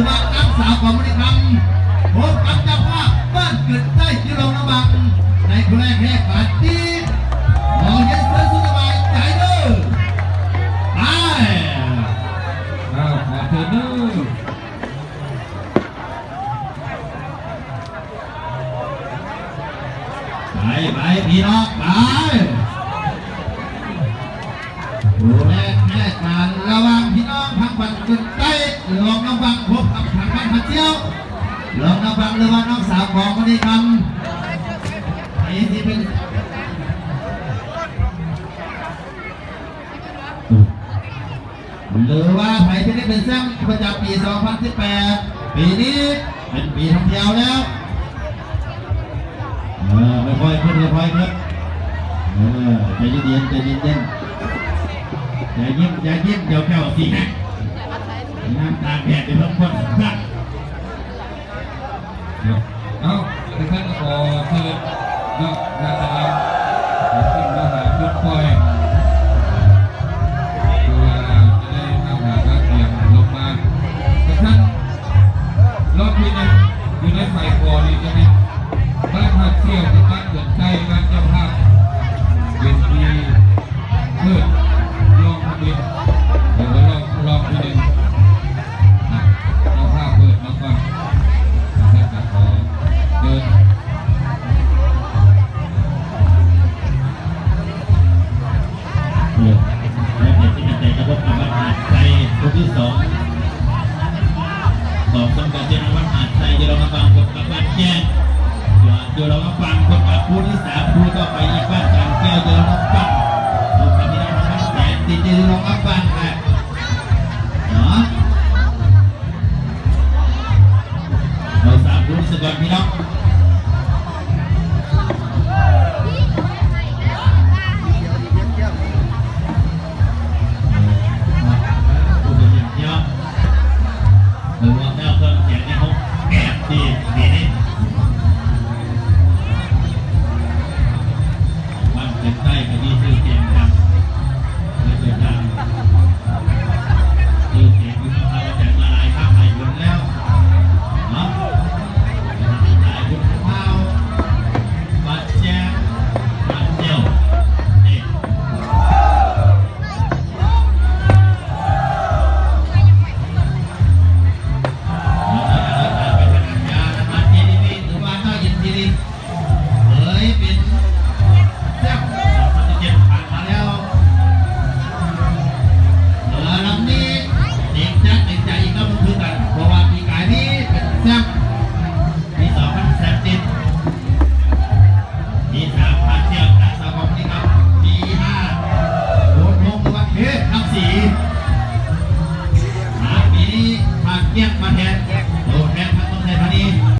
ບ້ານນາງສາວຂອງມະນີຄຳ ພົບກັບເຈົ້າພາບບ້ານເກີດໃຕ້ຢູ່ລອງນ້ຳບັງ ໃນຄູ່ແລກແຮກບາດນີ້ ຂໍຮຽນເຊີນສຸດສະບາຍໃຈເດີ ໄປ ອ້າວ ຂໍເຊີນເດີ ໄປ ໄປ ພີ່ນ້ອງ ໄປ ຄູ່ແລກແຮກການລະຫວ່າງພີ່ນ້ອງທາງບ້ານເກີດໃຕ້ ລອງນ້ຳບັງ ພົບກັບທາງບ້ານຫາດສ່ຽວ ລອງນ້ຳບັງ ຫຼືວ່ານ້ອງສາວຂອງມະນີຄຳ ໃຜຊິເປັນ ຫຼືວ່າໃຜຊິໄດ້ເປັນແຊ້ມປະຈຳປີສອງພັນສິບແປດ ປີນີ້ເປັນປີທ່ອງທ່ຽວແລ້ວ ເອີ ຄ່ອຍໆຂຶ້ນ ຄ່ອຍໆຂຶ້ນ ເອີ ໃຈເຢັນໆ ໃຈເຢັນໆ ຢ່າຍິ້ມ ຢ່າຍິ້ມ ດຽວແກ້ວຊິແຫກ ຍາມຕາກແດດໄປເບິ່ງຄົນ ເອົ້າ ທ່ານກໍຂໍເຊີນເນາະ ທ່ານນາງ ຂຶ້ນມາຫາຈຸດປ່ອຍ ເພື່ອຈະໄດ້ນຳຫາການກຽມລົງມາ ກະຊັ້ນ ລອບທີໜຶ່ງ ຢູ່ໃນໄຟກອນີ້ຈະແມ່ນບ້ານຫາດສ່ຽວກັບບ້ານເກີດໃຕ້ ບ້ານເຈົ້າພາບ ເປັນທີ່ ເປີດລອງທຳອິດ ຫຼືວ່າລອງ ລອງທີໜຶ່ງ ເຈົ້າພາບເປີດມາກ່ອນ ແລ້ວກໍຂໍເຊີນ ເອີ ແລ້ວເປັນທີ່ເປັນໃຈກະທົບກັບບ້ານຫາດໄຊ ຄູ່ທີສອງ ສອງຄົນກະເຊັ່ນກັນ ບ້ານຫາດໄຊ ຢູ່ລອງມາບາງຄົນກັບບ້ານແຈ້ງ ຢູ່ລອງມາບາງຄົນກັບຄູ່ທີສາມ ຄູ່ຕໍ່ໄປອີກບ້ານກາງແກ້ວ ຢູ່ລອງມາບາງຄົນກັບພີ່ນ້ອງທາງບ້ານແສນ ຕິດຢູ່ລອງມາບາງ